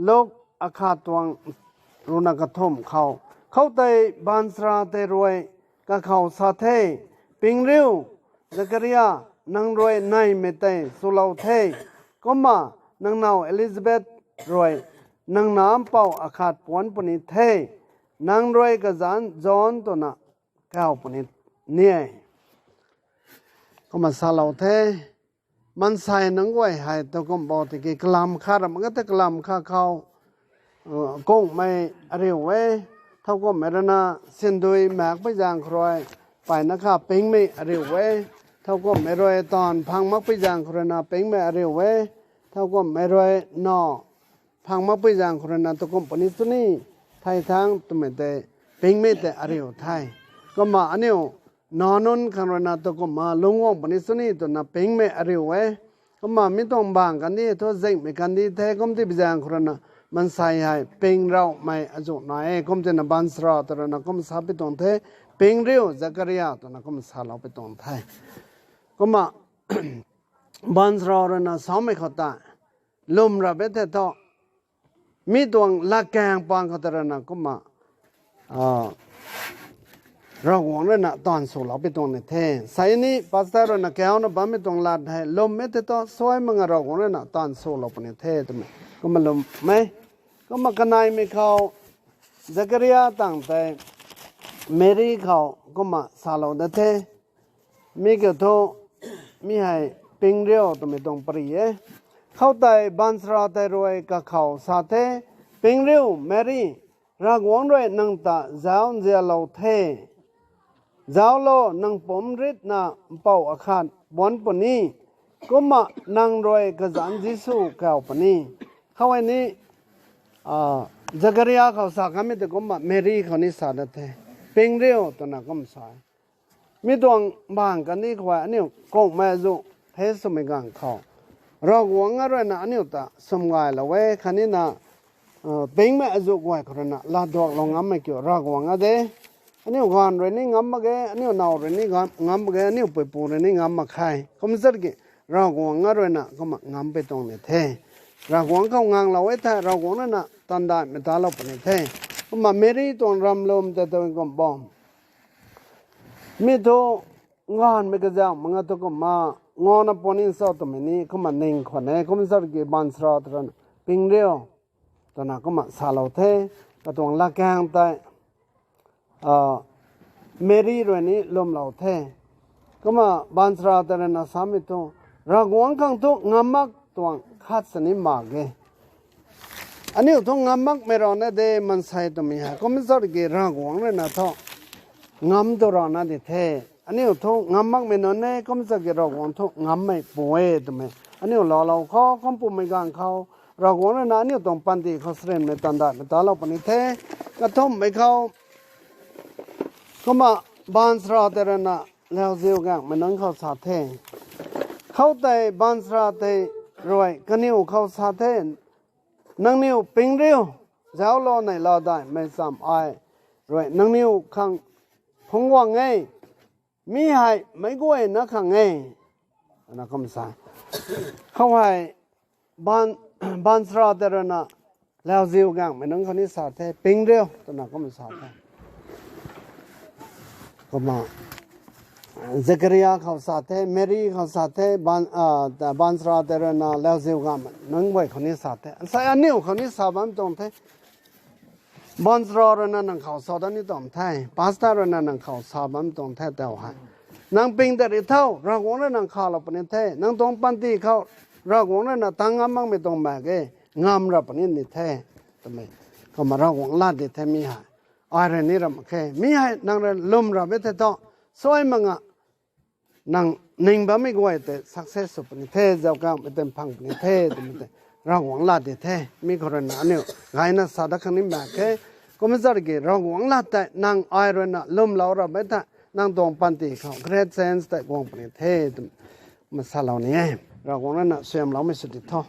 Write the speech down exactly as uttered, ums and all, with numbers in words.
Luk akhat tuang ruhna kathumh khou. Khoutei baanchara tei rui kakhou sa the, Ping riu, Zakaria, nang rui neymei tei chulou the. Kumna nang now Elizabeth rui nang na mpouh akhat puanc puni the. Nang rui kazanc John twna kaw puni ni e. Kumna salou the. Maansei nunc guay hei tu kum bo tiki kalam khat ram kata kalam khat khou, kungmei ariu e. Thowkumhmei rui na sindui maekpui zaeng khou rui, mpeyna kha pingmei ariu e. Thowkumhmei rui taanv phang makpui zaeng khou rui na pingmei ariu e. Thowkumhmei rui now phang makpui zaeng khou rui na tu kum puni sw ni, thei thangc twmei tei pingmei tei ariu the. Kumna aniu nac nunc khang rui na tu kumna lungc guang puni sw ni twna pingmei ariu e. Kumna mi tuang bang kandih thu zingmei kandih the, kum ti bi zaeng khou rui na maansei hei ping raumei azuh nai e. Kum tina baanchara tei rui na kum sa pi tuang the, Ping riu, Zakaria, twna kum salou pi tuang the. Kumna baanchara rui na samei khou ta lwm ra be the thu, mi tuang latkaeng pang khou ta rui na kumna Ravguangc rui na taanv swlou pi tuang ni the. Sei ni pastor rui na kauna bammei tuang lat hei lwm e the thu, suai mak nga Ravguangc rui na taanv swlou puni the twmei kumna lwmmei. Kumna kaneimei khou Zakaria tang tei Meri khou kumna salou da the. Mi kiu thu, mi hei Ping riu twmei tuang pary e. Khoutei baanchara tei rui kakhou sa the, Ping riu, Meri, Ravguangc rui nang ta zauc nzianlou the. Zauclou, nang pumc ritna mpouh akhat puanc puni, kumna nang rui kazanc Jisu kaw puni. Khou e ni Zakaria khou sa kanmei tei kumna Meri khou ni sa da the, Ping riu, twna kum sa e. Mi tuang bang kandih khou aniu kungmei azuh the swmei ganv khou, Ravguangc rui na aniu ta swm gaylou e khatni na, pingmei azuh guay khou rui na latduaklou ngammei kiu Ravguangc a de. Aniu gaanv rui ni ngam mak ge, aniu now rui ni ngam mak ge, aniu puipu rui ni ngam mak khe. Kum zat ki Ravguangc rui na kumna ngam pi tuang ni the. Ravguangc khou nganglou e thei Ravguangc rui na tandaihmei talou puni the. Kumna Meri tuang ramlwm tei tu kum bo, mi thu gaanvmei kazauh mak nga tu kumna ngana puan ni cho twmei ni kumna ning khwan e. Kum zat ki baanchara tei rui na, Ping riu, twna kumna salou the. Katuang latkaeng tei Meri rui ni lwmlou the. Kumna baanchara tei rui na samei thu, Ravguangc khang thu ngam mak tuang khat sini mak ge. Aniu thu ngam makmei rana de maansei twmei hei kum zat ki Ravguangc rui na thu ngam tu rana di the. Aniu thu ngam makmei nunc e, kum zat ki Ravguangc thu ngammei pu e twmei aniu laalou khou, kum pumei ganv khou Ravguangc rui na aniu tuang panty khou sarinmei tandaihmei talou puni the. Kathumhmei khou kumna baanchara tei rui na lauziu gaengmei nunc khou sa the. Khoutei baanchara tei rui kaniw khou sa the, Nangniw ping riu, zauclou, neihla daihmei cham ai rui nangniw khang phungc guang e. Mi hei meic guayna khang e, twna kum sa. Khou hei baanchara tei rui na lauziu gaengmei nunc khou ni sa the, Ping riu, twna kum sa the. Kumna Zakaria khou sa the, Meri khou sa the, baanchara tei rui na lauziu gaengmei nunc guay khou ni sa the. Nsei aniu khou ni sa bam tuang the. Baanchara rui na nang khou sa dat ni tuang the, pastor rui na nang khou sa bam tuang the tau hei, nang ping dat ri tho, Ravguangc rui nang khalou puni the, nang tuang panty khou Ravguangc rui na tang ngam makmei tuang mak ge, ngam ra puni ni the, twmei kumna Ravguangc lat di the mi hei. Ai rui ni ram khe, mi hei nang rui lwm ra be the thu, suai mak nga nang ning bammei guay tei success sw puni the, zauc kaumei tei phang puni the twmei tei Ravguangc lat di the. Mi khou rui na aniu gayna sa dat khang ni mak khe. Kum zat ki Ravguangc lat tei nang ai rui na lwmlou ra be thei nang tuang panty khou great change tei guang puni the twmei kumna salou ni e. Ravguangc rui na suaihiamloumei sw di tho.